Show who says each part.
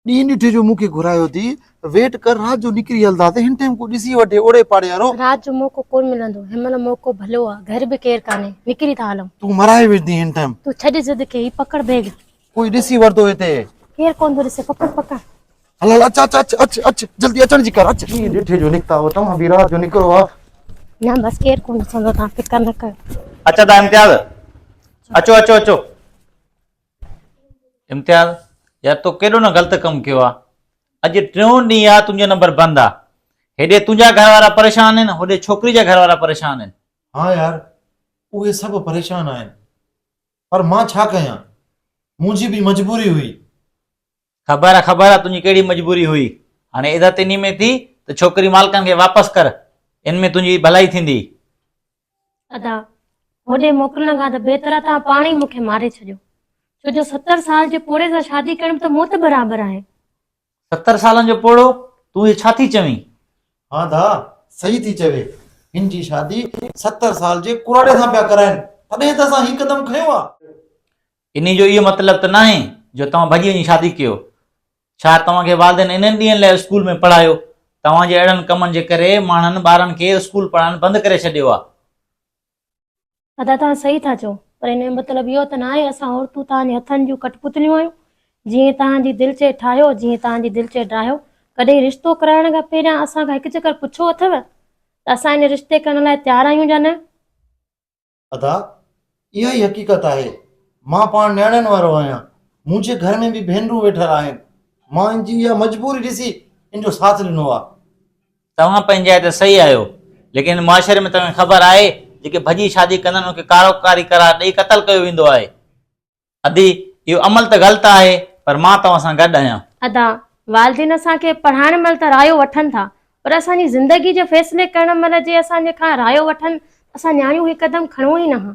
Speaker 1: ڏينهن ڏٺي جو مون کي گهرايو ٿي، ويٽ ڪر رات جو نڪري هلنداسين، هن ٽيم ڪو ڏسي وٺي اوڙي پاڙي وارو.
Speaker 2: رات جو موقعو ڪونه ملندو، هن مهل موقعو ڀلو آ، گهر به ڪير ڪانهي، نڪري ٿا هلون.
Speaker 1: تون مرائي وجهندين هن ٽيم.
Speaker 2: تون ڇڏ ضد کي، هي پڪڙ بيگ.
Speaker 1: ڪوئي ڏسي ورتو هتي.
Speaker 2: ڪير ڪونه ٿو ڏسي، پڪڙ پڪڙ.
Speaker 1: هل هل اچ اچ اچ اچ اچ جلدي اچڻ جي ڪر اچ. ڏينهن ڏٺي جو نڪتا هئو، توهان به رات جو نڪرو ها.
Speaker 2: نه بس ڪير ڪونه ڏسندو، توهان فڪر نه ڪيو.
Speaker 3: اچ ادا امتياز، اچو اچو اچو. امتياز يار تو ڪيڏو نه غلط ڪم ڪيو آ اڄ ٽيون ڏينهن آ تنهنجو نمبر بند آ هيڏي تنهنجا گهر وارا پريشان آهن هوڏي ڇوڪري جا گهر وارا پريشان آهن.
Speaker 1: ها يار اهي سڀ پريشان آهن پر مان ڇا ڪيان منهنجي به مجبوري هئي.
Speaker 3: خبر آ خبر آ تنهنجي ڪهڙي مجبوري هئي هاڻي عزت انهي ۾ ٿي ته ڇوڪري مالڪن کي واپس ڪر ان ۾ تنهنجي ڀلائي ٿيندي.
Speaker 2: ادا، هوڏي موڪلڻ کان ته بهتر آ توهان پاڻ ئي مون کي ماري ڇڏيو. ڇو جو 70 سال جي پوڙهي سان شادي ڪرڻ به ته موت برابر آهي.
Speaker 3: 70 سالن جو پوڙهو؟ تون هي ڇا ٿي چوين؟
Speaker 1: ها دا، صحيح ٿي چوي. هن جي شادي 70 سال جي ڪراڙي سان پيا ڪرائين، تڏهن ته اسان هي قدم کنيو آ.
Speaker 3: انهي جو اهو مطلب ته ناهي جو توهان ڀڄي وڃي شادي ڪيو. ڇا توهان کي والدين انهن ڏينهن لاء اسڪول ۾ پڙهايو؟ توهان جي اهڙن ڪمن جي ڪري ماڻهن ٻارن کي اسڪول پڙهائڻ بند ڪري ڇڏيو آهي.
Speaker 2: ادا توهان صحيح ٿا چئو پر ان جو مطلب اهو ته ناهي اسان عورتون توهان جي هٿن جون ڪٺپتليون آهيون جيئن توهان جي دل چئي ٺاهيو جيئن توهان جي دل چئي ڊاهيو ڪڏهن رشتو ڪرائڻ کان پهريان اسان کان هڪ چڪر پڇيو اٿو ته اسان ان رشتي ڪرڻ لاء تيار آهيون يا نه؟
Speaker 1: ادا اها ئي حقيقت آهي. مان پاڻ نياڻين وارو آهيان. منهنجي گهر ۾ به ڀينرون ويٺل آهن. مان ان جي اها مجبوري ڏسي ان جو ساٿ ڏنو آهي.
Speaker 3: توهان پنهنجي جاء تي صحيح آهيو ليڪن هن معاشري ۾ توهان کي خبر آهي جيڪي ڀڄي شادي ڪندا آهن انهن کي ڪارو ڪاري قرار ڏئي قتل ڪيو ويندو آهي. ادي اهو عمل ته غلط آهي پر مان توهان سان گڏ آهيان.
Speaker 2: ادا، والدين اسان کي پڙهائڻ مهل ته رايو وٺن ٿا پر اسان جي زندگي جي فيصلي ڪرڻ مهل جي اسان جي کان رايو وٺن ته اسان نياڻيون هي قدم کڻون ئي نه ها.